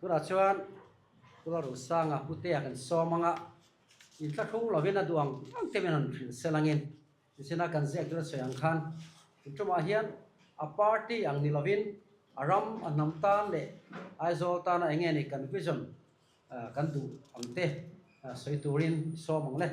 Tunah chuan Pula Rosanga Putea kan sawm anga inthlahrung lovin a duh ang ang te min rawn hrilh sel angin Nichinah kan ziak tura sawi ang khan in tumah hian a party ang ni lovin a ram, a hnam tan leh Aizawl tana eng nge ni kan vision kan duh ang te sawi turin i sawm ang le.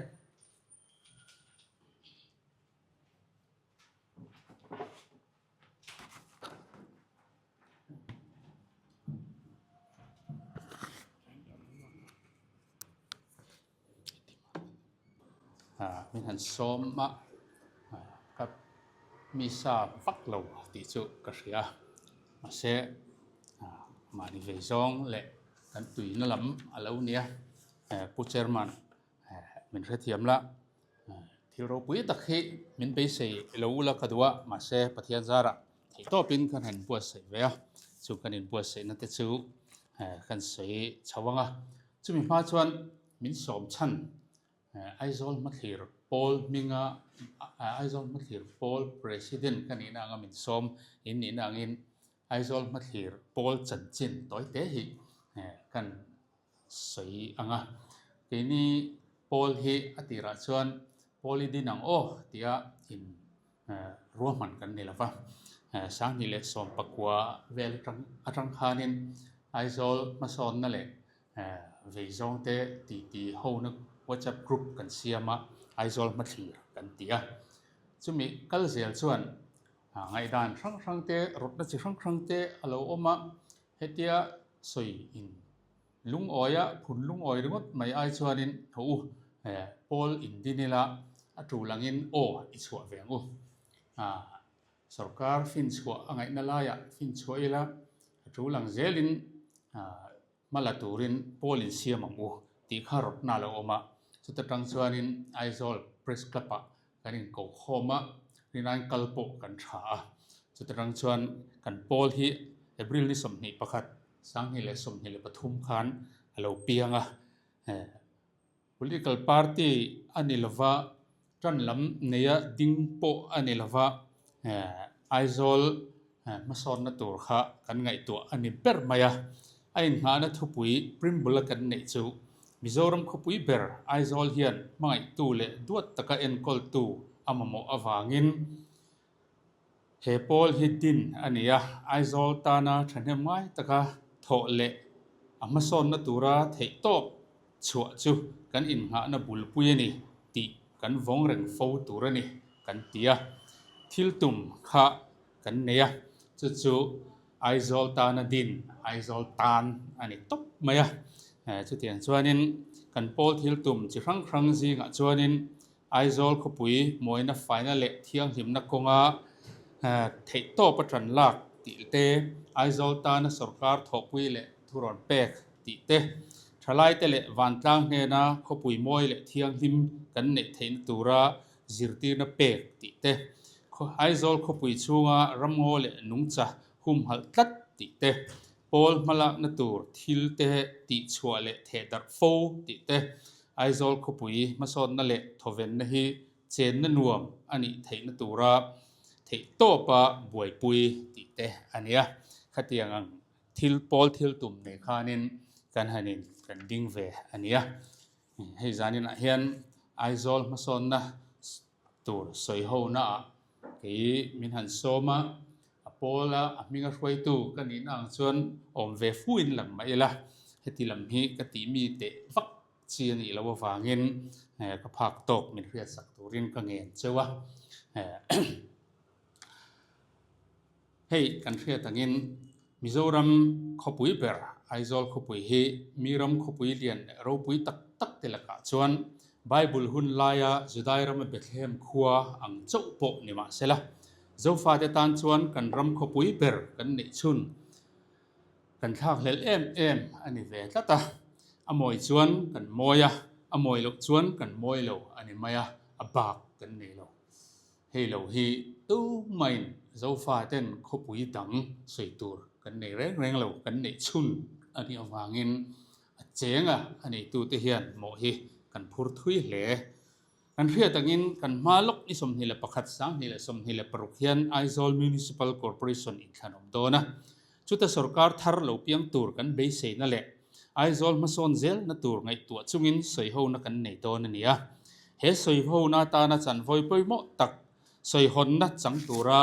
Min han sawm a, ka mi sa vak lo tih chu ka hria a, mahse mahni vei zawng leh kan tuina lam a lo nia, Pu Chairman min hrethiam la, thil ropui tak hi min beisei lo ula ka duh a, mahse Pathian zarah theihtawpin kan han buatsaih ve a, chu kan inbuatsaihna te chu kan sawi chho ang a. Chumi hma chuan min sawm chhan Aizawl Hmathlir Pawl hminga Aizawl Hmathlir Pawl President ka nihna anga min sawm in nihna angin Aizawl Hmathlir Pawl chanchin tawi te hi kan sawi ang a. Keini Pawl hi a tirah chuan Pawl i din ang aw tia in ruahman kan ni lo va. 2019 vel atang khanin Aizawl hmasawnna leh Vei zawngte titi hona WhatsApp group kan siam a, Aizawl hmathlir kan ti a. Chumi kal zel chuan ngaihdan hrang hrang te, rawtna chi hrang hrang te a lo awm a, hetia sawi in lungawi a, phun lungawi ringawt mai ai chuanin thaw u, pawl indin ila a tul angin aw i chhuah ve ang u. Sorkar finchhuah a ngaihna laiah finchhuah ila a tul ang zelin Hma la turin pawl insiam ang u tih kha rawtna a lo awm a, chuta tang chuanin Aizawl Press Club-ah kan inkohkhawm a, rinaiin kal pawh kan tha a. Chuta tang chuan kan pawl hi April ni 21, 2023 khan a lo piang a. Political party a ni lova, tan lam neia ding pawh a ni lova, Aizawl hmasawnna tur kha kan ngaihtuah a ni ber mai a. A innghahna thupui Primbula kan neih chu Mizoram khawpui ber Aizawl hian hmangaihtu leh duat taka enkawltu a mamawh avangin He pawl hi din a ni a, Aizawl tana thahnem ngai taka thawh leh a hmasawnna tura theihtawp chhuah chu kan innghahna bulpui a ni tih kan vawng reng fo tur a ni kan ti a. Thil tum kha kan nei a, chu chu Aizawl tana din, Aizawl tan a ni tawp mai a. Chutiang chuanin kan pawl thil tum chi hrang hrang zingah chuanin Aizawl khawpui mawina faina leh thianghlimna kawnga theihtawp a tan lak tih te, Aizawl tana sorkar thawhpui leh thurawn pek tih te, thalaite leh vantlang hnena khawpui mawi leh thianghlim kan neih theihna tura zirtirna pek tih te, Aizawl khawpui chhunga ramngaw leh nungcha humhalh tlat tih te, Pawl hmalakna tur thil te tihchhuah leh thehdarh fo tih te, Aizawl khawpui hmasawnna leh thawvenna hi chenna nuam a nih theihna tura theihtawpa buaipui tih te a nia. Khatiang ang thil pawl thil tum nei khanin kan han in kan ding ve a nia. Hei zaninah hian Aizawl hmasawnna tur sawihonaah kei min han sawm a, a pawla a hminga hruaitu ka nihna ang chuan awm ve fuin lang mah ila, heti lam hi ka tih mi teh vak chi a nih loh avangin ka phak tawk min hriatsak turin ka ngen cheu a. Hei kan hriat angin Mizoram khawpui ber Aizawl khawpui hi mi ram khawpui lian leh ropui tak tak te lakah chuan Bible hun laia Judai rama Bethlehem khua ang chauh pawh ni mah sela, Zofate tan chuan kan ram khawpui ber kan neih chhun kan thlakhlelh em em a ni ve tlat a. A mawi chuan kan mawi a, a mawi loh chuan kan mawi lo a ni mai a, a bak kan nei lo. Hei lo hi tumain Zofaten khawpui dang sawi tur kan nei reng reng lo, kan neih chhun a nih avangin a cheng a, a neitute hian mawh hi kan phur thui hle. Kan hriat angin kan hma lawk ni 21, 2026 hian Aizawl Municipal Corporation inthlan awm dawn a. Chuta sorkar thar lo piang tur kan beiseina leh Aizawl hmasawn zelna tur ngaihtuah chungin sawihona kan nei dawn a ni a. He sawihona atana chanvawi pawimawh tak sawihawnna chang tura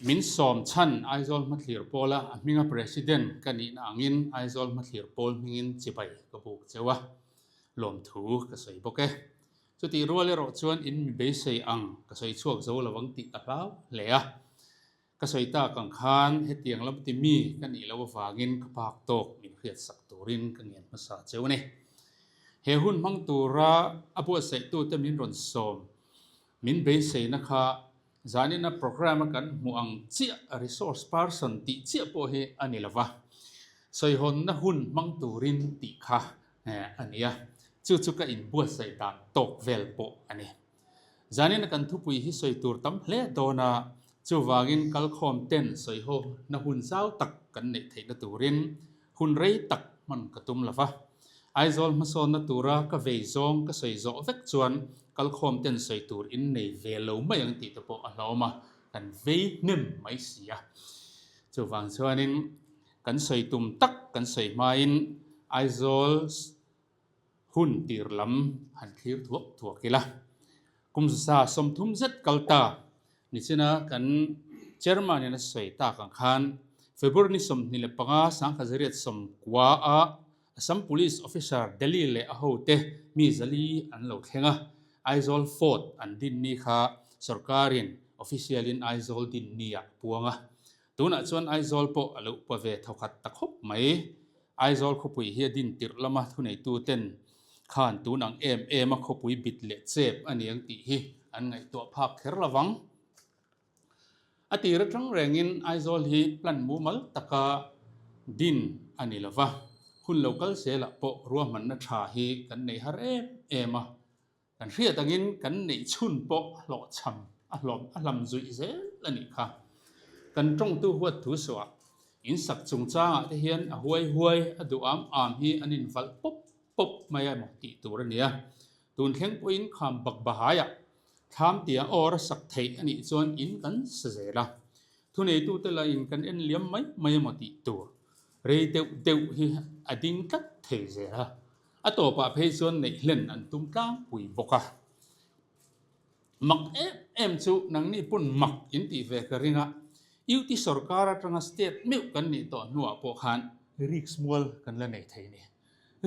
min sawm chhan Aizawl hmathlir pawla a hminga President ka nihna angin Aizawl hmathlir pawl hmingin chibai ka buk cheu a, lawmthu ka sawi bawk e. Chutih rual erawh chuan in mi beisei ang ka sawi chhuak zo lo ang tih ka hlau hle a. Ka sawi tak ang khan hetiang lam ti mi ka nih loh avangin ka pak tawk min hriatsak turin ka ngen hmasa cheu a ni. He hun hmang tura a buatsaihtute min rawn sawm min beiseina kha zanina programme a kan hmuh ang chiah resource person tih chiah pawh hi a ni lova, sawihawnna hun hmang turin tih kha a ni a, chu chu ka inbuatsaih dan tawk vel pawh a ni. Zanina kan thupui hi sawi tur tam hle dawn a, chuvangin kalkhawm ten sawiho na hun zau tak kan neih theihna turin hun rei tak hman ka tum lo va. Aizawl hmasawnna tura ka vei zawng ka sawi zawh vek chuan kalkhawm ten sawi tur in nei ve lo mai ang tih te pawh a hlawm a, kan vei hnem mai si a. Chuvang chuanin kan sawi tum tak kan sawi hmain Aizawl hun tir lam han thlir thuak thuak ila. Kum za 30 zet kal ta nichina kan Chairman in a sawi tak ang khan February ni 25 1990 a Assam Police Officer Delhi leh a hote mi 400 an lo thleng a, Aizawl Fort an din ni kha sorkarin official in Aizawl din ni ah a puang a. Tunah chuan Aizawl pawh a lo upa ve thawkhat ta khawp mai. Aizawl khawpui hi a din tirh lama thuneituten khan tun ang em em a khawpui bit leh chep a ni ang tih hi an ngaihtuah phak kher lo vang. A tir atang rengin Aizawl hi plan mumal taka din a ni lo va, hun lo kal zelah pawh ruahmanna tha hi kan nei har em em a. Kan hriat angin kan neih chhun pawh a hlawhchham a hlawm a hlam zuih zel a nih kha. Kan tawngtu huat thu suah in sak chungchangah te hian a huai huai a duh am am hi an invalh pawp pawp mai a emaw tih tur a ni a. Tun thleng pawhin kham bak bahaiah thlam tia awr a sak theih a nih chuan in kan sa zel a. Thuneitute lahin kan en liam mai mai emaw tih tur rei deuh deuh hi a ding tlat thei zel a. A tawpah phei chuan neih hlen an tum tlangpui bawk a. Mak em em chu nangni pawn mak in tih ve ka ring a, UT sorkar atanga state meuh kan nih tawh hnuah pawh khan risk mual kan la nei thei a ni.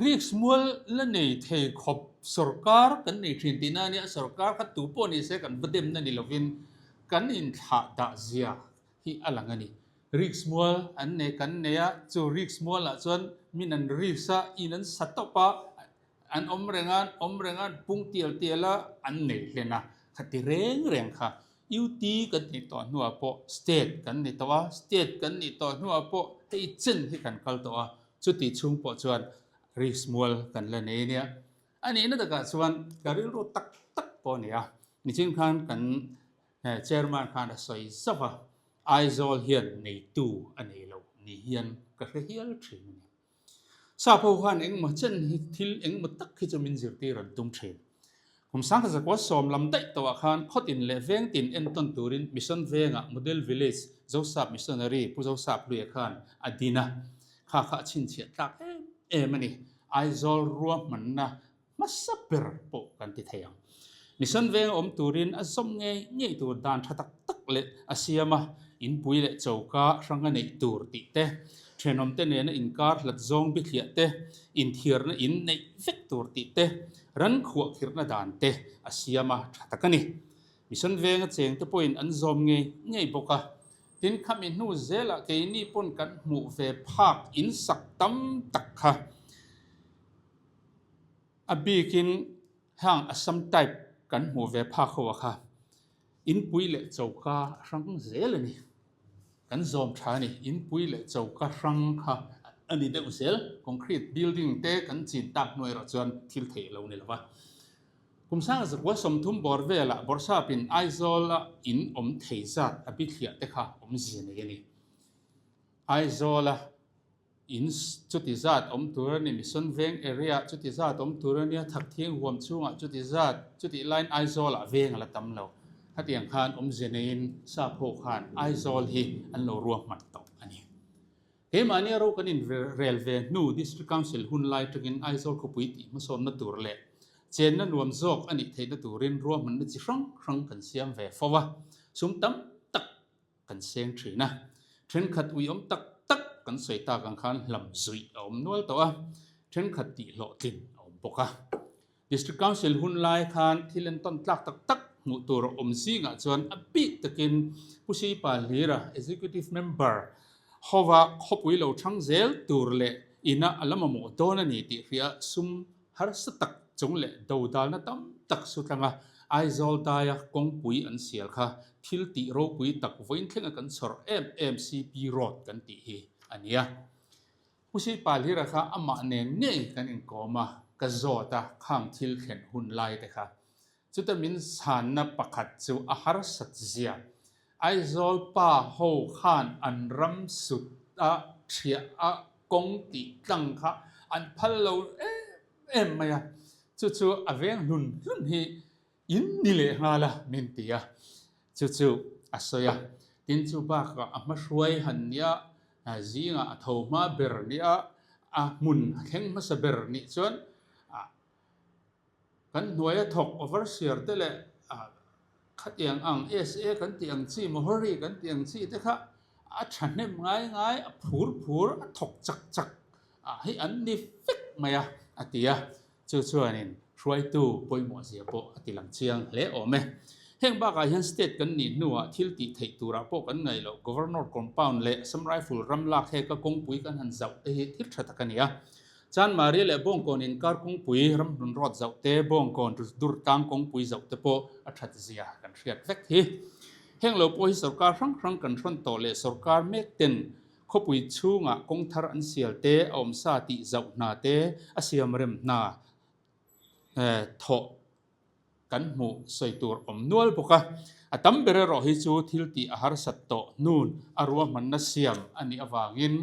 Risk mual la nei thei khawp sorkar kan nei thin tihna a nia, sorkar kha tu pawh ni se kan va demna ni lovin kan inthlah dah zia hi a lang a ni. Risk mual an nei kan nei a, chu risk mualah chuan min an risk a, in an sa tawp a, an awm reng a, an awm reng a, an pung tial tial a, an nei hlen a, khati reng reng kha UT kan nih tawh hnuah pawh state kan ni tawh a, state kan nih tawh hnuah pawh hei chen hi kan kal tawh a, chuti chhung pawh chuan risk mual kan la nei nia. A nihna takah chuan ka rilru tak tak pawh a ni a, nichin khan kan Chairman khan a sawi zauh a, Aizawl hian neitu a nei lo ni hian ka hre hial thin a ni. Sap ho khan engemaw chen hi thil engemaw tak hi chu min zirtir an tum thin. Kum 1910 lam daih tawhah khan khawtin leh vengtin entawn turin Mission Vengah Model Village Zosap Missionary Pu Zosap Hluia khan a din a, kha kha a chhinchhiah tlak em em a ni. Aizawl ruahmanna hmasa ber pawh kan ti thei ang. Mission venga awm turin a zawm ngei ngei tur dan tha tak tak leh a siam a, inpui leh choka hranga neih tur tih te, thenawmte nena inkar hlat zawng bithliah te, inthiarna in neih vek tur tih te, ran khuahkhirhna dan te a siam a tha tak a ni. Mission venga chengte pawhin an zawm ngei ngei bawk a, tin khami hnu zelah keini pawn kan hmuh ve phak insak tam tak kha. A bikin hang Assam type kan hmuh ve phak ho a kha inpui leh choka hrang zel a ni. Kan zawm tha a ni. Inpui leh choka hrang kha a ni deuh zel. Concrete building te kan chin tak hnu erawh chuan thil theih lo ni lo va. Kum 1930 bawr velah Bawrhsapin Aizawla in awm thei zat a bithliah te kha awmzia nei a ni. Aizawla In chuti zat awm tur a ni, Mission Veng area ah chuti zat awm tur a nia, Thakthing huam chhungah chuti zat, chutih laiin Aizawl ah veng a la tam lo. Khatiang khan awmzia neiin sap ho khan Aizawl hi an lo ruahman tawh a ni. Keimahni a ro kan inrel ve hnu District Council hun lai tangin Aizawl khawpui tih hmasawnna tur leh chenna nuam zawk a nih theihna turin ruahmanna chi hrang hrang kan siam ve fo a, sum tam tak kan seng thin a. Thenkhat uiawm tak tak kan sawi tak ang khan hlam zuih a awm nual tawh a, thenkhat tih hlawhtlin a awm bawk a. District Council hun lai khan thil en tawn tlak tak tak hmuh tur a awm zingah chuan a bik takin Pu Sipa Hlira, Executive Member, hova khawpui lo thang zel tur leh ina a la mamawh dawn a ni tih hria sum harsa tak chung leh dodalna tam tak su tlanga Aizawl daia kawngpui an sial kha thil tih ropui tak vawiin thlenga kan chhawr em em CP Road kan tih hi a nia. Pu Sipa Hlira kha amah nen ngei kan inkawm a, ka zawt a, khang thil thlen hun lai te kha. Chuta min chhanna pakhat chu a harsat zia. Aizawl pa ho khan an ram sut a thiah a kawng tih tlang kha an phal lo em em mai a, chu chu a veng hlun hlun hi In ni leh nghal a min ti a, chu chu a sawi a. Tin chu bakah a hmahruai han nia, zingah a tho hma ber nia, a hmun a thleng hmasa ber nih chuan kan hnuaia thawk overseer te leh khatiang ang SA kan tih ang chi, Mohori kan tih ang chi te kha a thahnem ngai ngai, a phur phur, a thawk chak chak hi an ni vek mai a, a ti a. Chu chuanin hruaitu pawimawh zia pawh a ti lang chiang hle awm e. Heng bakah hian state kan nih hnuah thil tih theih turah pawh kan ngaih loh Governor Compound leh Assam Rifle ram lak heka kawngpui kan han zauh te hi thil tha tak a ni a. Chanmari leh Bawngkawn inkar kawngpui ramhlun road zauh te, Bawngkawn Durtlang kawngpui zauh te pawh a that zia kan hriat vek hi. Heng lo pawh hi sorkar hrang hrang kan hrawn tawh leh sorkar mek ten Khawpui chhungah kawng thar an sial te, a awmsa tih zauh hna te, a siam rem hna thawh kan hmuh sawi tur awm nual bawk a. A tam ber erawh hi chu thil tih a harsat tawh hnun a ruahmanna siam a nih avangin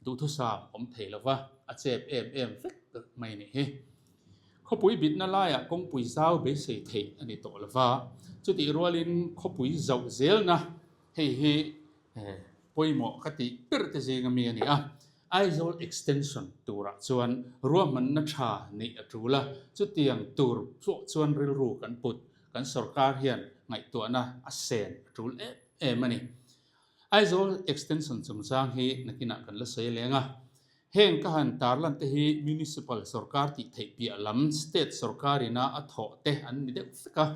duhthusam awm thei lova a chep em em vek mai a nih hi. Khawpui bitna laiah kawngpui zau beisei theih a ni tawh lova, chutih rualin khawpui zauh zelna hei hi Pawimawh ka tih ber te zing ami a ni a, Aizawl Extension turah chuan ruahmanna tha neih a tul a, chutiang tur pawh chuan rilru kan put, kan sorkar hian ngaihtuahna a sen a tul em em a ni. Aizawl Extension chungchang hi nakinah kan la sawi leng a, heng ka han tarlan te hi Municipal sorkar tih theih piah lam State sorkar ina a thawh te an ni deuh vek a,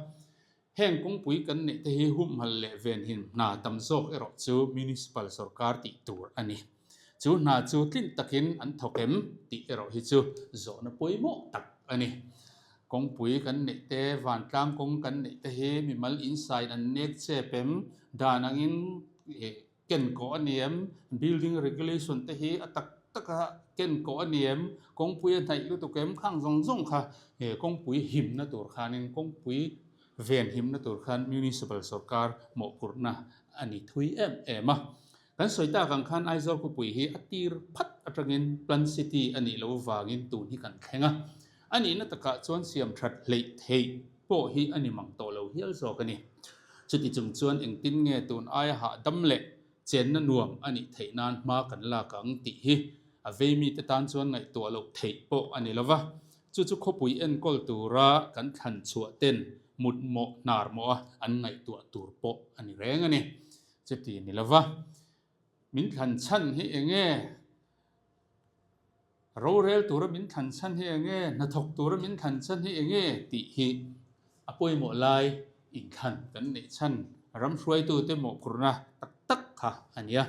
Heng kawngpui kan neih te hi humhal leh venhim hna tam zawk erawh chu Municipal sorkar tih tur a ni. Chu hna chu tlin takin an thawk em tih erawh hi chu zawhna pawimawh tak a ni. Kawngpui kan neih te, vantlang kawng kan neih te hi mimal insain an nek chep em? Dan angin ken kawh a ni em? Building regulation te hi a tak taka ken kawh a ni em? Kawngpui a hnaih lutuk em? Khang zawng zawng kha he kawngpui himna tur khanin kawngpui ven himna tur khan Municipal sorkar mawhphurhna a ni thui em em a. Kan sawi tak ang khan Aizawl khawpui hi a tir phat atangin Plan City a nih loh vangin tun hi kan thleng a. A nihna takah chuan siam that hleih theih pawh hi a ni mang tawh lo hial zawk a ni. Chuti chung chuan engtin nge tun aia hahdam leh chenna nuam a nih theih nan hma kan lak ang tih hi a vei mite tan chuan ngaihtuah loh theih pawh a ni lova. Chu chu khawpui enkawl tura kan thlan chhuah ten mut mawh hnar mawh a an ngaihtuah tur pawh a ni reng a ni. Chuti ni lova min thlan chhan hi enge? Rorel tura min thlan chhan hi eng nge? Hnathawk tura min thlan chhan hi eng nge? tih hi a pawimawh lai inthlan kan neih chhan ram hruaitute mawhphurhna tak tak kha a ni a.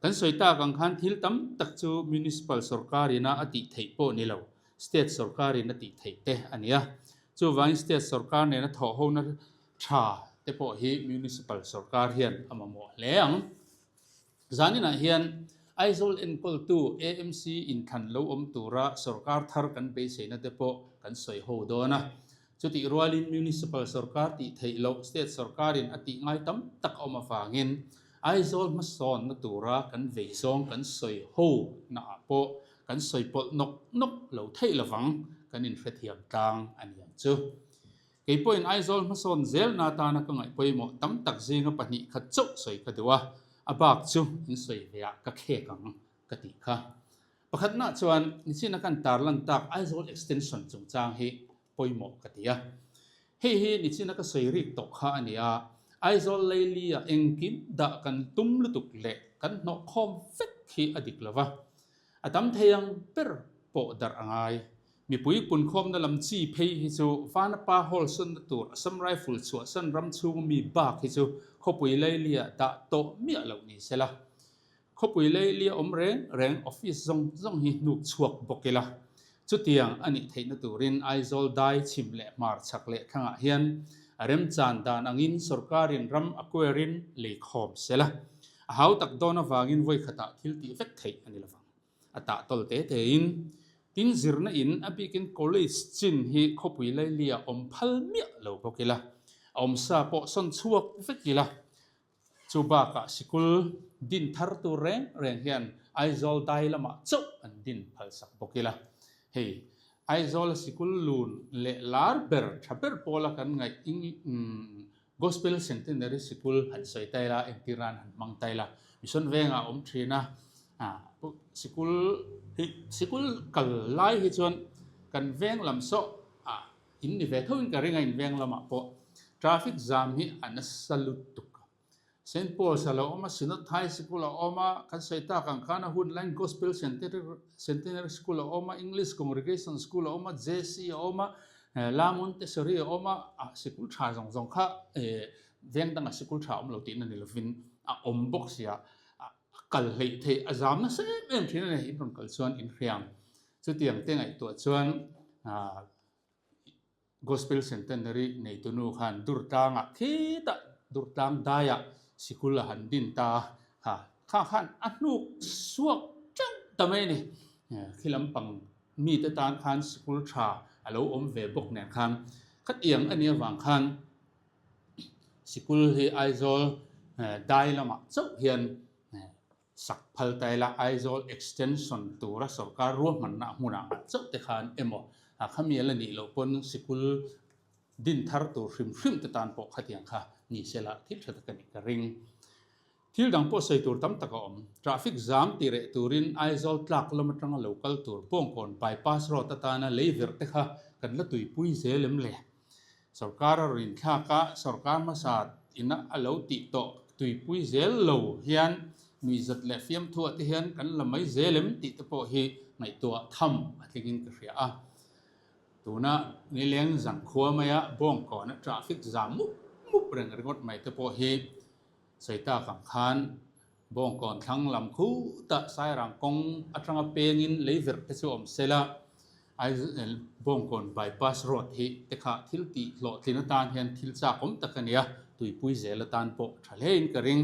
Kan sawi tak ang khan thil tam tak chu Municipal sorkarina a tih theih pawh ni lo, State sorkarin a tih theih te a ni a. Chuvangin State sorkar nena thawhhona tha te pawh hi Municipal sorkar hian a mamawh hle ang. Zaninah hian Aizawl enkawltu AMC inthlan lo awm tura sorkar thar kan beiseina te pawh kan sawi ho dawn a. Chutih rualin Municipal sorkar tih theih loh State sorkarin a tih ngai tam tak a awm avangin Aizawl hmasawnna tura kan vei zawng kan sawi ho naah pawh kan sawi pawlh nawk nawk lo theih lovang kan inhrethiam tlang a ni ang chu. Kei pawhin Aizawl hmasawn zelna atana ka ngaih pawimawh tam tak zinga 2 khat chauh sawi ka duh a, a bak chu in sawi ve ah ka khek ang ka tih kha. Pakhatna chuan nichina kan tarlan tak Aizawl Extension chungchang hi pawimawh ka ti a. Hei hi nichina ka sawi rik tawh kha a ni a, Aizawl Laili-a engkim dah kan tum lutuk leh kan hnawh khawm vek hi a dik lo va, a tam thei ang ber pawh darh a ngai. Mipui punkhawmna lam chi phei hi chu Vanapa Hall sawnna tur Assam Rifle chhuahsan ram chhunga mi bak hi chu khawpui Laili-ah dah tawh miah loh ni se la. Khawpui Leilia awm reng reng office zawng zawng hi hnuk chhuak bawk ila. Chutiang a nih theihna turin Aizawl dai chhim leh hmar chhak leh thlangah hian a remchan dan angin sorkarin ram a kuarin lei khawm se la. A hau tak dawn avangin vawi khatah thil tih vek theih a ni lovang. A tah tawl te tein tin zirna in a bikin college chin hi khawpui Leilia awm phal miah lo bawk ila. A awmsa pawh sawn chhuak vek ila. Chu bakah sikul din thar tur reng reng hian Aizawl dai lamah chauh an din phalsak bawk ila. Hei, Aizawla sikul lun leh lar ber tha ber pawla kan ngaih Gospel Centenary Sikul han sawi ta ila, entir nan han hmang ta ila. Mission vengah a awm thin a, sikul hi sikul kal lai hi chuan kan veng lam saw ah In ni ve tho in ka ring a, in veng lamah pawh traffic jam hi a nasa lutuk a. Saint Paul's a lo awm a, Synod High Sikul a awm a, kan sawi tak ang khan a hun laiin Gospel Centenary School a awm a, English Congregation School a awm a, JC a awm a, La Montessori a awm a, a sikul tha zawng zawng kha veng dangah sikul tha a awm lo tihna ni lovin a awm bawk sia, a kal hleih theih a zam nasa em em thin a ni, in rawn kal chuan in hriang. Chutiang te ngaihtuah chuan Gospel Centenary neitunu khan Durtlangah khitah Durtlang daiah sikul a han din ta a, ha kha khan a hnuk suak teuh ta mai a ni. Khi lampang mite tan khan sikul tha a lo awm ve bawk nen khan khatiang a nih avang khan sikul hi Aizawl dai lamah chauh hian Sak phal ta ila Aizawl extension tura sorkar ruahmanna hmunah nghat chauh te khan emaw a khami a la nih loh pawn sikul din thar tur hrim hrim te tan pawh khatiang kha ni se la thil tha tak a nih ka ring. Thil dang pawh sawi tur tam tak a awm. Traffic zam ti reh turin Aizawl tlak lam atanga lo kal tur Bawngkawn bypass road atana lei verh te kha kan la tuipui zel em le? Sorkar a rawn inthlak a, sorkar hmasa ina a lo tih tawh tuipui zel lo hian nuihzat leh fiamthuah te hian kan la mai zel em tih te pawh hi ngaihtuah tham a tlingin ka hria a. Tuna nileng zankhua maia Bawngkawna traffic zam mup mup reng ringawt mai te pawh hi sawi tak ang khan Bawngkawn thlang lam khutah Sairang kawng atanga pengin lei verh te chu awm se la, Bawngkawn bypass road hi te kha thil tih hlawhtlin atan hian thil chak awm tak a ni a, tuipui zel atan pawh tha hlein ka ring.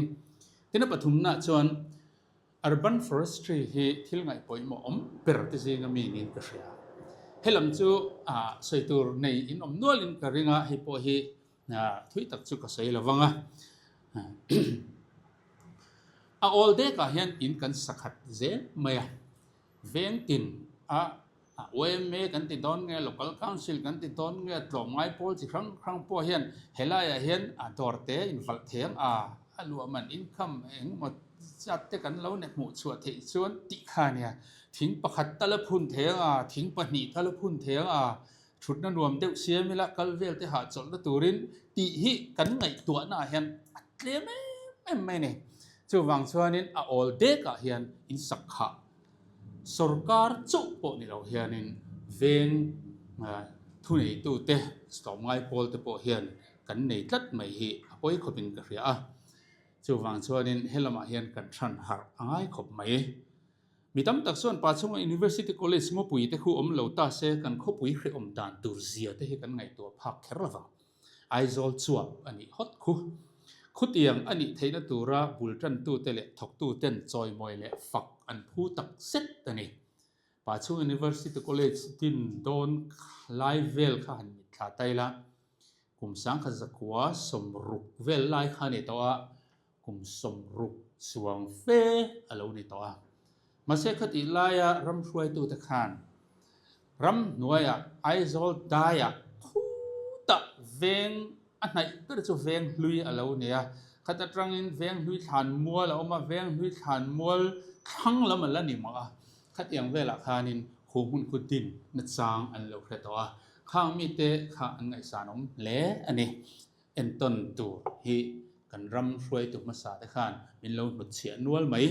Tin a pathumnaah chuan Urban Forestry hi thil ngaihpawimawh awm ber te zinga mi niin ka hria. Helam chu sawi tur nei in awm nualin ka ring a, hei pawh hi Thui tak chu ka sawi lo vang a. A awl dekah hian in kan sakhat zel mai a. Veng tin a YMA kan ti dawn nge, Local Council kan ti dawn nge, tlawmngai pawl chi hrang hrang pawh hian helaiah hian a dawr te invalh thei ang a, a luah man income engemaw zat te kan lo hmuh chhuah theih chuan tih kha a nia. Thing pakhat tal a phun thei ang a, thing pahnih tal a phun thei ang a, Thutna nuam deuh siam ila kal vel te hahchawlhna turin tih hi kan ngaihtuahna ah hian a tlem em em mai a ni. Chuvang chuanin a awl dekah hian in sak khah sorkar chauh pawh ni lo hianin veng thuneitute tlawmngai pawl te pawh hian kan nei tlat mai hi a pawi khawpin ka hria a. Chuvang chuanin helamah hian kan hran harh a ngai khawp mai. Mi tam tak chuan pa chhunga University College ngawpui te khu awm lo ta se kan khawpui hrehawm dan tur zia te hi kan ngaihtuah phak kher lo vang. Aizawl chuap a nih hawt khu. Khutiang a nih theihna tura bul tantute leh thawktuten chawimawi leh fak an phu tak zet a ni. Pa chhung University College din dawn lai vel kha han mitthla ta ila, kum 1960 vel lai kha a ni tawh a, kum 60 chuang fe a lo ni tawh a. Mahse khatih laia ram hruaitute khan ram hnuaiah Aizawl daiah khutah. Khutah veng a hnaih ber chu veng hlui a lo ni a, khat atangin veng hlui thlan mual a awm a, veng hlui thlan mual thlang lam a la ni mah a, khatiang velah khanin khu hmun khu din na chang an lo hre tawh a, khang mite kha an ngaihsan awm hle a ni. Entawn tur hi kan ram hruaitu hmasa te khan min lo hnutchhiah nual mai.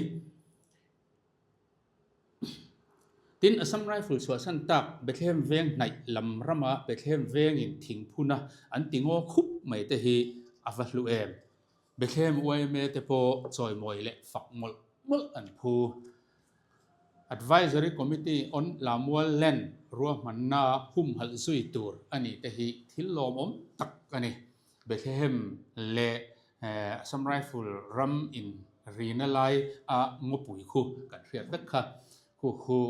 Tin, Assam Rifle chhuahsan tak Bethlehem veng hnaih lam rama Bethlehem vengin thingphuna an ti ngaw khup mai te hi a va hlu em? Bethlehem yma te pawh chawimawi leh fak mawlh mawlh an phu. Advisory Committee on Lamual Land ruahmanna humhalh zui tur a nih te hi thil lawmawm tak a ni. Bethlehem leh Assam Rifle ram in rina lai a ngawpui khu kan hriat vek kha. Khu khu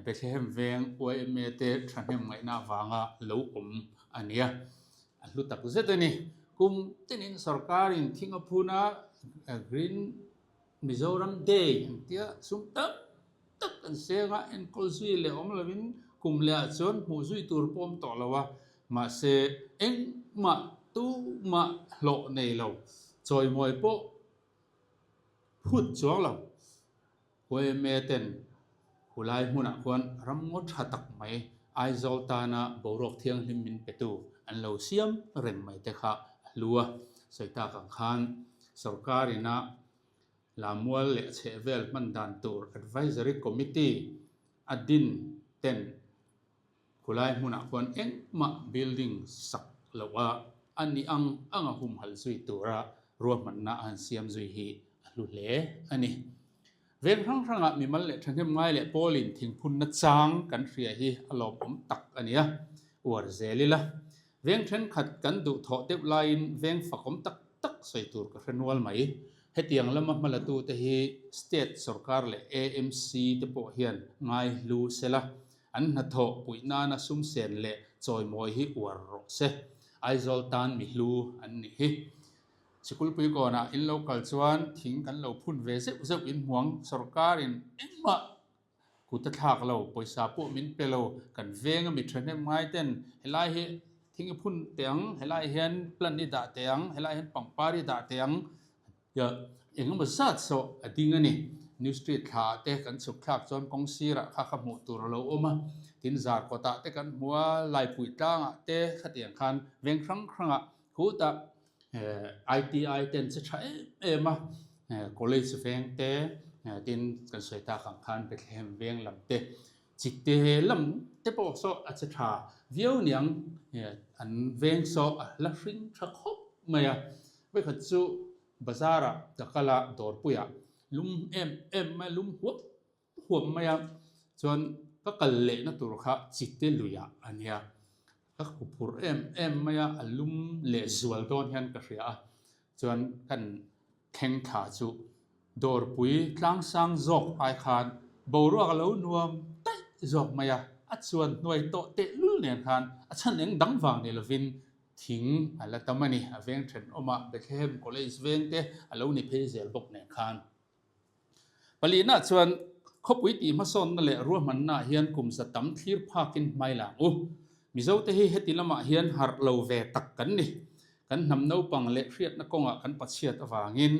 Bethlehem veng yma te thahnem ngaihna avanga lo awm a nia. A hlu tak zet a ni. Kum tinin sorkarin thing a phun a, Green Mizoram Day an tia sum tam tak an seng a, enkawl zui leh awm lovin kum leh ah chuan hmuh zui tur pawh awm tawh lo a, mahse engmah tumah hlawh nei lo, chawimawi pawh phut chuang lo. Yma ten khulai hmunah khuan ram ngaw tha tak mai Aizawl tana boruak thianghlim min petu an lo siam reng mai te kha a hlu a, sawi tak ang khan sorkar ina Lamual leh chhehvel hman dan tur Advisory Committee a din ten khulai hmunah khuan engmah building sak loh a a nih ang anga humhalh zui tura ruahmanna a han siam zui hi a hlu hle a ni. Veng hrang hrangah mimal leh thahnem ngai leh pawlin thingphunna chang kan hria hi a lawmawm tak a nia, uar zel ila. Veng thenkhat kan duhthawh deuh laiin veng fakawm tak tak sawi tur ka hre nual mai. Hetiang lama hmalatute hi State sorkar leh AMC te pawh hian ngai hlu sela, an hnathawh puih nana sum sen leh chawimawi hi uar rawh se. Aizawl tan mi hlu an nih hi. Sikulpui kawnah in lo kal chuan thing kan lo phun ve zeuh zeuh in hmuang sorkarin engmah Kut a thlak lo, pawisa pawh min pe lo, kan veng a mi thahnem ngai ten helai hi thing i phun teh ang, helai hian plant i dah teh ang, helai hian pangpar i dah teh ang tia eng emaw zat saw a ding a ni. New Street thla ah te kan chhuk thlak chuan kawng sirah kha kha hmuh tur a lo awm a, tin zar kawtah te kan hmu a, Laipui tlangah te khatiang khan veng hrang hrangah khutah ITI te an che tha em em a, college veng te tin kan sawi tak ang khan Bethlehem veng lam te chite lam te pawh saw a che tha viau niang an veng saw a la hring tha khawp mai a, vawikhat chu bazar ah ka kal a dawrpui ah lum em em mai a lum huap huap mai a, chuan ka kal lehna tur kha chite luiah a nia, ka huphurh em em mai a, a lum leh zual dawn hian ka hria a, chuan kan thleng thla chu dawrpui tlangsang zawk ai khan boruak a lo nuam daih zawk mai a, a chuan hnuai tawh tehlul nen khan a chhan eng dang vang ni lovin thing a la tam a ni, a veng thenawmah Bethlehem College veng te a lo ni phei zel bawk nen khan. Palihna chuan khawpui tih hmasawnna leh ruahmanna hian kum za tam thlir phakin hmai lang u. Mizote hi heti lamah hian harh lo ve tak kan ni. Kan hnam naupang leh hriatna kawngah kan pachhiat avangin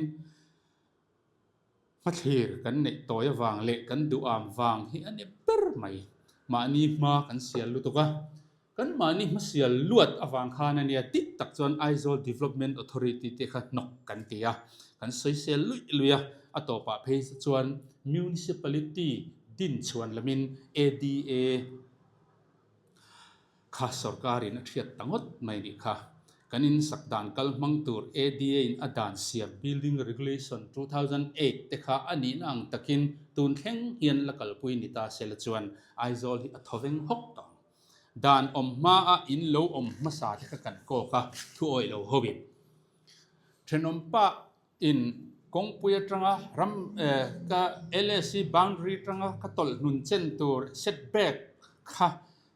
hmathlir kan neih tawi avang leh kan duham vang hi a ni ber mai. Mahni hma kan sial lutuk a. Kan mahni hmasial luat avang khan a nia dik tak chuan Aizawl Development Authority te kha hnawk kan ti a, kan sawisel luih luih a, a tawpah phei chuan Municipality din chhuan lamin ADA kha sorkarin a thiat ta ngawt mai nih kha. Kan insak dan kal hmang tur ADA in a dan siam Building Regulation 2008 te kha a nihna ang takin tun thleng hian la kalpui ni ta sela chuan Aizawl hi a thawveng hawk tawh ang. Dan awm hmaa in lo awm hmasa te kha kan kawk a, thu awih lo ho in. Thenawm pa in kawngpui atanga ram ka LSC boundary atanga ka tawlh hnun chen tur set back kha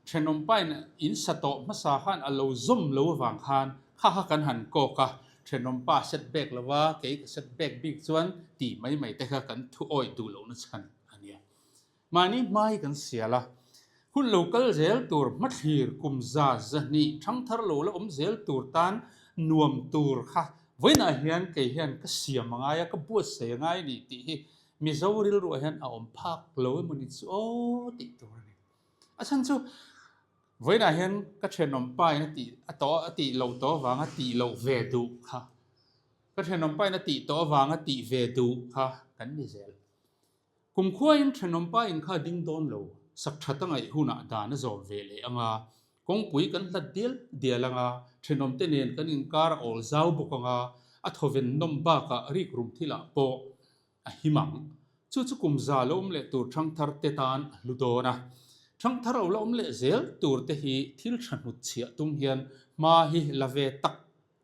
thenawm pa in in sa tawh hmasa khan a lo zawm lo avang khan kha kha kan han kawk a, thenawm pa set back lova kei ka set back bik chuan tih mai mai te kha kan thu awih duh lohna chhan a nia. Mahni hma hi kan sial a, Hun lo kal zel tur hmathlir kum 120 thangthar lo la awm zel tur tan nuam tur kha vawiinah hian kei hian ka siam a ngai a, ka buatsaih a ngai a ni tih hi Mizo rilruah hian a awm phak lo emaw ni chu aw tih tur a ni. A chhan chu vawiinah hian ka thenawm pa in a tih a tawh a tih loh tawh avanga tih loh ve duh kha ka thenawm pa in a tih tawh avanga tih ve duh kha kan ni zel. Kumkhuain thenawm pa in kha ding dawn lo, sak that a ngaih hunah dan a zawm ve leh ang a, kawngpui kan hlat dial dial ang a, thenawm te nen kan inkar a awl zau bawk ang a, a thawven nawm bakah rikrum thilah pawh a him ang. Chu chu kum za lo awm leh tur thangthar te tan a hlu dawn a. Thangthar lo la awm leh zel tur te hi thil tha hnut chhiah tum hian hma hi la ve tak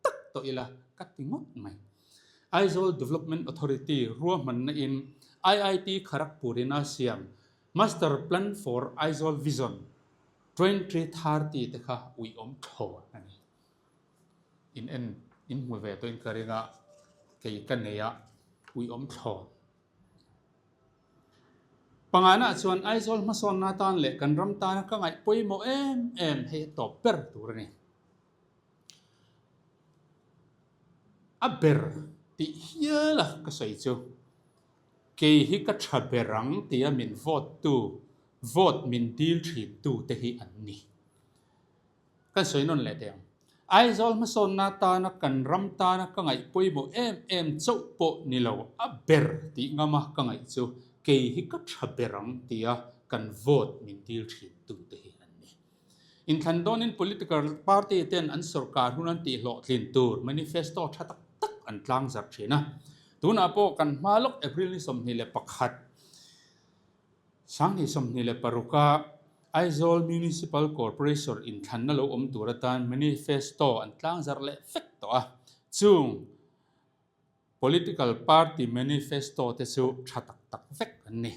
tak tawh ila ka ti ngawt mai. Aizawl Development Authority ruahmanna in IIT Kharagpur in a siam Master Plan for Aizawl Vision 2030 te kha uiawm thlawn a ni. In en in hmu ve tawhin ka ring a, kei ka nei a uiawm thlawn. Panganah chuan Aizawl hmasawnna atan leh kan ram tana ka ngaih pawimawh em em hei a tawp ber tur a ni. A ber tih hial a ka sawi chu, kei hi ka tha ber ang tia min vote tu, vote min dil thin tu te hi an ni. Kan sawi nawn leh teh ang. Aizawl hmasawnna tana kan ram tana ka ngaih pawimawh em em chauh pawh ni lo, a ber tih ngama ka ngaih chu kei hi ka tha ber ang tia kan vote min dil thin tu te hi an ni. Inthlan dawnin political party ten an sorkar hun an tihhlawhtlin tur manifesto tha tak tak an tlangzarh thin a. Tunah pawh kan hma lawk April ni 21, 2026 a Aizawl Municipal Corporation inthlanna lo awm tur atan manifesto an tlangzarh leh vek tawh a. Chung Political party manifesto te chu tha tak tak vek an ni.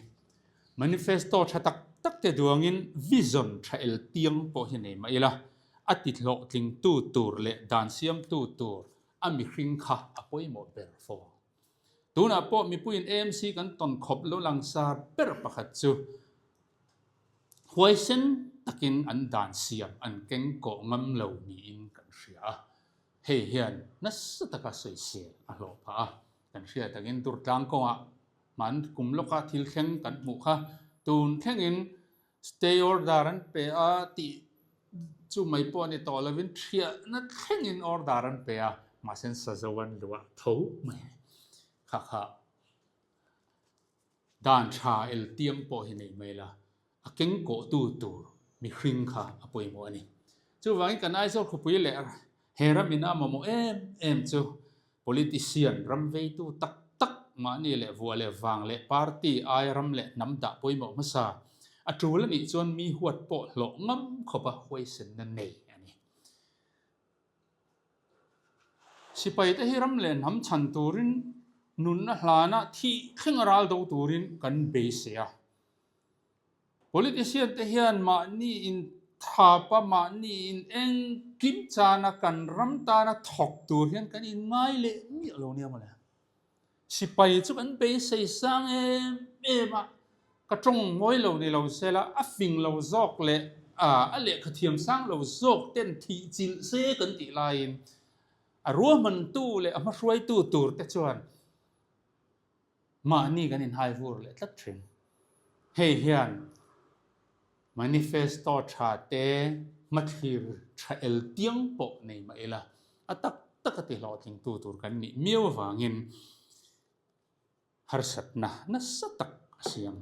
Manifesto tha tak tak te duangin vision tha el tiang pawh hi nei mah ila, a ti hlawhtlingtu tur leh dan siamtu tur a mihring kha a pawimawh ber fo. Tunah pawh mipuiin AMC kan tawn khawp lo langsar ber pakhat chu huaisen takin an dan siam an keng kawh ngam lo niin kan hria a. Hei hian nasa taka sawisel a hlawh phah a, kan hriat takin Durtlang kawngah hman kum lawka thil thleng kan hmuh kha tun thlengin stay order an pe a tih chu mai pawh a ni tawh lovin thiahna thlengin order an pe a, mahse sazo an luah tho mai kha kha. Dan tha el tiang pawh hi nei mai la, a keng kawhtu tur mihring kha a pawimawh a ni. Chuvangin kan Aizawl khawpui leh he ram ina mamawh em em chu politician ram veitu tak tak mahni leh vuah leh vang leh party aia ram leh hnam dah pawimawh hmasa a tul a nih chuan mi huat pawh hlawh ngam khawpa huaisenna nei a ni. Sipai te hi ram leh hnam chhan turin nunna hlana thih thleng a ral do turin kan beisei a. Politician te hian mahni in thap a, mahni in engkim chana kan ram tana thawk tur hian kan inngai leh miah lo nia mawle. Sipai chu kan beisei sang em em a, ka tawng mawi lo ni lo se la, a fing lo zawk leh a lehkha thiam sang lo zawk ten thih chilh se kan tih laiin a ruahmantu leh a hmahruaitu tur te chuan mahni kan inhai vur leh tlat thin. Hei hian Manifesto tha te hmathlir tha el tiang pawh nei mah ila, a tak tak a ti hlawhtlingtu tur kan nih miau avangin harsatna nasa tak a siam.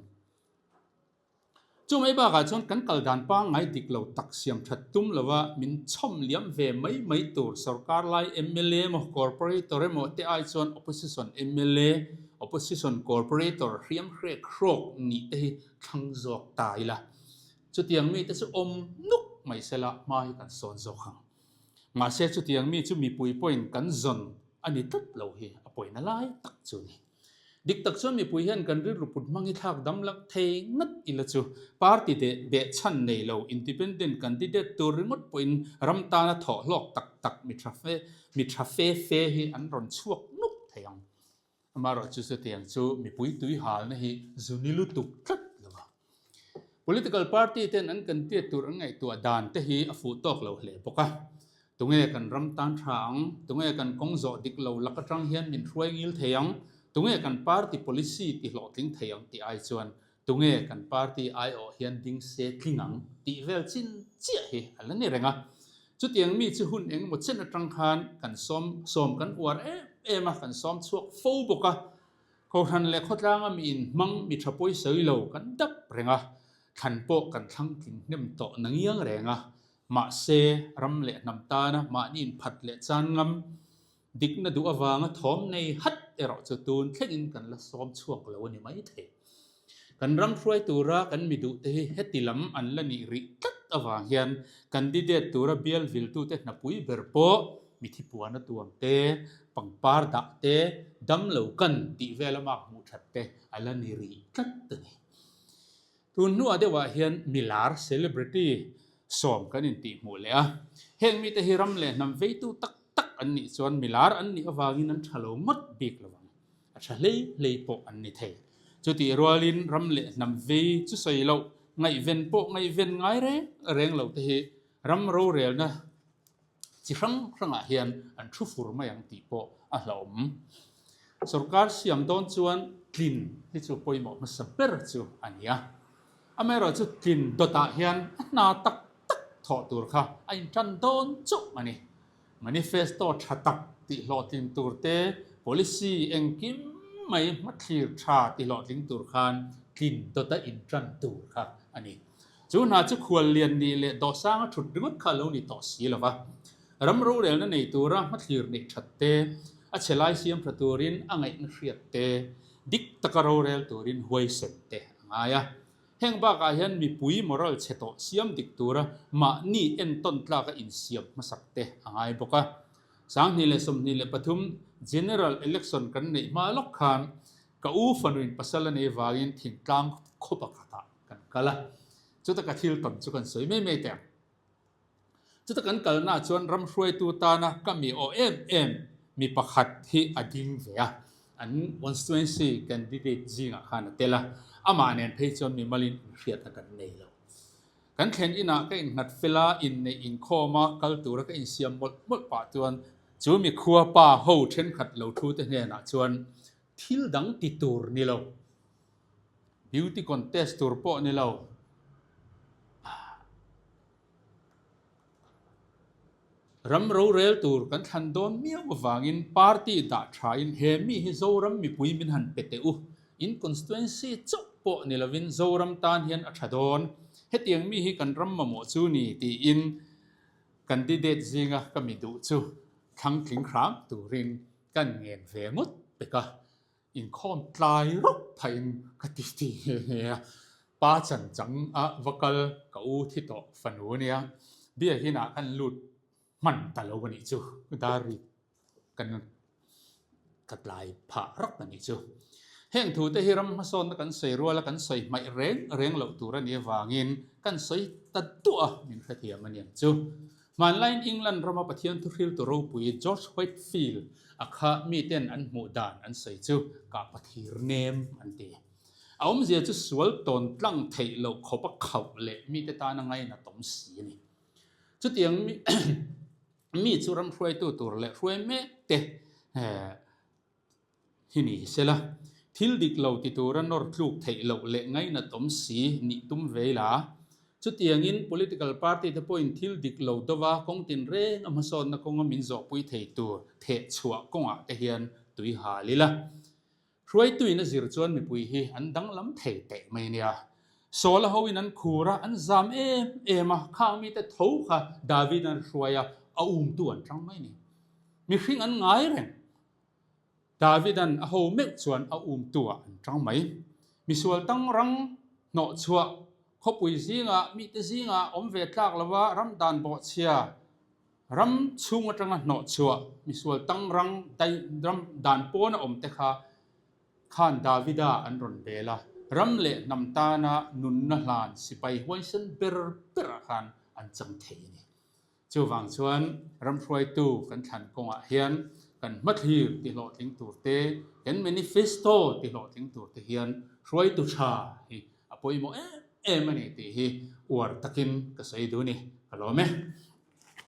Chu mai bakah chuan kan kal dan pangngai dik lo tak siam that tum lova min chhawm liam ve mai mai tur sorkar lai mla emaw corporator emaw te ai chuan opposition mla, opposition corporator hriam hrek hrawk nih te hi thlang zawk ta ila, chutiang mite chu awm nuk mai sela hma hi kan sawn zawk ang. Mahse chutiang mi chu mipui pawhin kan zawn a ni tlat lo hi a pawina lai tak chu a ni. Dik tak chuan mipui hian kan rilru put hmang hi thlak dam lak thei ngat ila chu party deh beh chhan nei lo independent candidate tur ringawt pawhin ram tana thawh hlawk tak tak mi tha fe mi tha fe fe hi an rawn chhuak nuk thei ang. Amaherawhchu chutiang chu mipui tui halna hi zu ni lutuk tlat lo va. Political party ten an candidate tur an ngaihtuah dan te hi a fuh tawk lo hle bawk a. Tunge kan ram tan tha ang? Tunge kan kawng zawh dik lo lak atang hian min hruai ngil thei ang? Tunge kan party policy ti hlawhtling thei ang tih ai chuan tunge kan party aiawh hian ding se tling ang tih vel chin chiah hi a la ni reng a. Chutiang mi chu hun engemaw chen atang khan kan sawm sawm kan uar em em a, kan sawm chhuak fo bawk a. Kohhran leh khawtlanga mi inhmang mi tha pawi sawi lo kan dap reng a, thlan pawh kan thlang tling hnem tawh na ngiang reng a. Mahse, ram leh hnam tana mahni inphat leh chan ngam dikna duh avanga thawm nei hat erawh chu tun thlengin kan la sawm chhuak lo a ni maithei. Kan ram hruai tura kan mi duhte hi heti lam an la nih rih tlat avang hian candidate tura bial viltute hnapui ber pawh mithi puana tuam te, pangpar dah te, dam lo kan tih vel a mak hmuh that te a la ni rih tlat a ni. Tun hnuah deuhah hian milar, celebrity, sawm kan intihhmuh leh a. Heng mite hi ram leh hnam veitu tak tak an nih chuan milar an nih avangin an tha lo ngawt bik lo ang. A tha hlei hlei pawh an ni thei. Chutih rualin ram leh hnam vei chu sawi loh, ngaihven pawh ngaihven ngai reng reng lo te hi ram rorelna chi hrang hrangah hian an thu fur mai ang tih pawh a hlauhawm. Sorkar siam dawn chuan tlin hi chu pawimawh hmasa ber chu a ni a. Amaherawhchu tlin dawtah hian a hna tak tak thawh tur kha a intan dawn chauh a ni. Manifesto tha tak tih hlawhtling tur te, policy engkim mai hmathlir tha ti hlawhtling tur khan tlin dawta intan tur kha a ni. Chu hna chu khual lian nih leh dawhsanga thut ringawt kha a lo ni tawh si lo va. Ram rorelna nei tura hmathlir neih that te, a chhe lai siam tha turin a ngaihna hriat te, dik taka rorel turin huaisen te a ngai a. Heng bakah hian mipui moral chhe tawh siam dik tura mahni entawn tlaka insiam hmasak te a ngai bawk a. 2023 General Election kan neih hma lawk khan ka u fanuin pasal a nei vangin thingtlang khaw pakhatah kan kal a. Chuta ka thil tam chu kan sawi mai mai teh ang. Chuta kan kalnaah chuan ram hruaitu tana ka mi aw em em mi pakhat hi a ding ve a, an constituency candidate zingah khan a tel a, amah nen phei chuan mimalin inhriatna kan nei lo. Kan thlen inah ka innghat fel a, inneih inkhawm a, kal tura ka insiam mawlh mawlh pah chuan chu mikhua pa ho thenkhat lo thu te hnenah chuan thil dang ti tur ni lo. Beauty contest tur pawh ni lo. Ram rorel tur kan thlan dawn miau avangin party dah thain he mi hi Zoram mipui min han pe teh u. In constituency chauh pawh ni lovin Zoram tan hian a tha dawn. Hetiang mi hi kan ram mamawh chu ni tiin candidate zinga ka mi duh chu thlang tling hram turin kan ngen ve ngawt pek a. Inkhawm tlai rawk phahin ka ti ti nghe nghe a, pa chan chang a va kal ka u thi tawh fanu a nia, biakin ah kan lut hman ta lo a nih chu, dar ri kan ka tlai phah rawk a nih chu. Heng thu te hi ram hmasawnna kan sawi rual a kan sawi hmaih reng reng loh tur a nih avangin kan sawi ta duah a min hrethiam a niang chu. Hmanlaiin England rama Pathian thuhriltu ropui George Whitefield a kha miten an hmuh dan an sawi chu kah pathir nem an ti. A awmzia chu sual tawn tlang theih loh khawp a khauh leh mite tana ngainatawm si a ni. Chutiang mi chu ram hruaitu tur leh hruai mek te Hi ni sela, thil dik lo ti tura nawr tluk theih loh leh ngainatawm si nih tum ve ila. Chutiangin political party te pawhin thil dik lo dova kawng tinreng a hmasawnna kawnga min zawhpui thei tur theh chhuah kawngah te hian tui hal ila. Hruaituin a zir chuan mipui hi an danglam thei teh mai nia. Saul a hoin an khur a, an zam em em a, khang mite tho kha David an hruai a, a umtu an tang mai ni. Mihring an ngai reng. Davida'n a ho meuh chuan a umtu ah an tang mai. Misual tang rang hnawh chhuah khawpui zingah mite zingah awm ve tlak lova ram dan bawhchhia ram chhung atanga hnawh chhuah misual tang rang dai ram dan pawna awm te kha khan Davida an rawn bel a, ram leh hnam tana nunna hlan sipai huaisen ber berah khan an chang thei a ni. Chuvang chuan ram hruaitu kan thlan kawngah hian kan hmathlir ti hlawhtling tur te, kan manifesto ti hlawhtling tur te hian hruaitu tha hi a pawimawh em em a ni tih hi uar takin ka sawi duh a ni. Ka lawm e.